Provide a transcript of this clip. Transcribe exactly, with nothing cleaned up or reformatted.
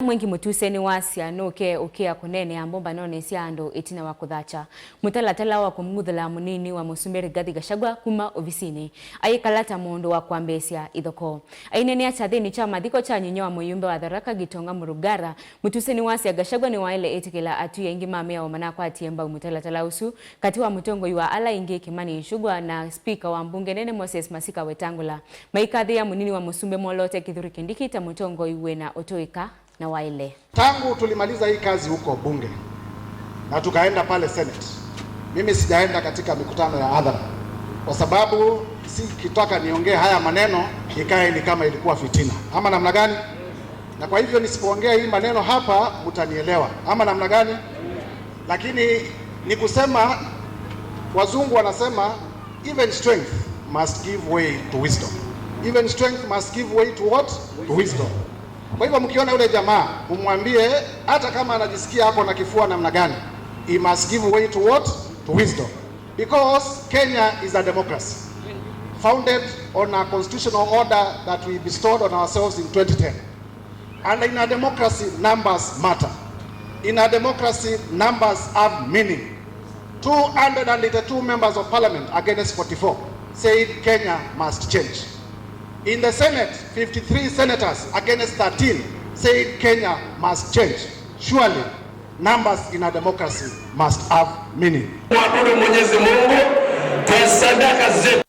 Mwengi Mutuse nĩwasya nũke ũkĩa kũneenea mbũmbanonĩ sya andũ ĩtina wa kũthakya mũtalatala wa kũmũng'uthũla mũnini wa mũsumbĩ Rigathi Gachagua kuma ovisinĩ, ayĩkala ta mũndũ wa kwambĩĩsya ithokoo. Aineenea kyathĩnĩ kya mathiko kya nyinyia wa mũyumbe wa Tharaka Gitonga Murugara, Mutuse nĩwasya Gachagua nĩwaĩle ĩtĩkĩla atwii aingĩ ma mĩao manakwatie mbau mũtalatala ũsu, katĩ wa mũtongoi wa ala aingĩ Kimani Ichung'wah na spika wa mbunge nene Moses Masika Wetangula, maikathĩĩa mũnini wa mũsumbĩ Molote Kithure Kindiki ta mũtongoi wĩna ũtũĩka na waĩle. Tangu tulimaliza hii kazi huko bunge na tukaenda pale Senate, mimi sijaenda katika mikutano ya hadhara kwa sababu sikitaka niongee haya maneno ikae ni kama ilikuwa fitina ama namna gani? Na kwa hivyo nisipoongea hii maneno hapa, mtanielewa ama namna gani? Lakini ni kusema, wazungu wanasema, even strength must give way to wisdom. Even strength must give way to what? To wisdom. Kwa hivyo mkiona yule jamaa, mumwambie, hata kama anajisikia ako na kifua namna gani, he must give way to what? To wisdom. Because Kenya is a democracy founded on a constitutional order that we bestowed on ourselves in twenty ten. And in a democracy, numbers matter. In a democracy, numbers have meaning. Two hundred and eighty-two members of parliament against forty-four said Kenya must change. In the Senate, fifty-three senators against thirteen said Kenya must change. Surely, numbers in a democracy must have meaning. Mwabudu Mwenyezi Mungu kwa sadaka zetu.